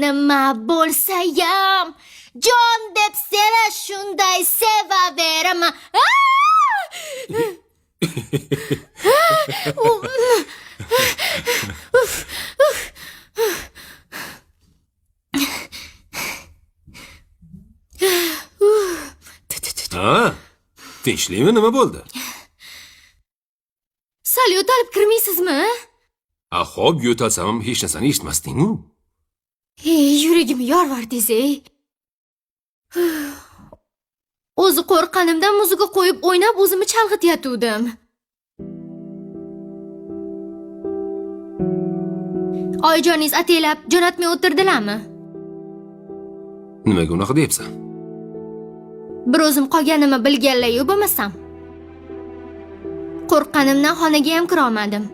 Nima bo'lsayam, jon deb seni shunday sevaveraman. Ha? Tinchlikmi, nima bo'ldi? Sal yo'talib kirmaysizmi? A xo'p, yo'talsam ham hech narsani eshitmasding-u. Ey, yuragim yorvardingiz, ey. O'zi qo'rqqanimdan muzika qo'yib o'ynab o'zimni chalg'itayotgandim. Oyijoningiz ataylab jo'natmay o'tirdilarmi? Nimaga unaqa deyapsan? Bir o'zim qolganimni bilganlar-yu bo'lmasam. Qo'rqqanimdan xonaga ham kira olmadim.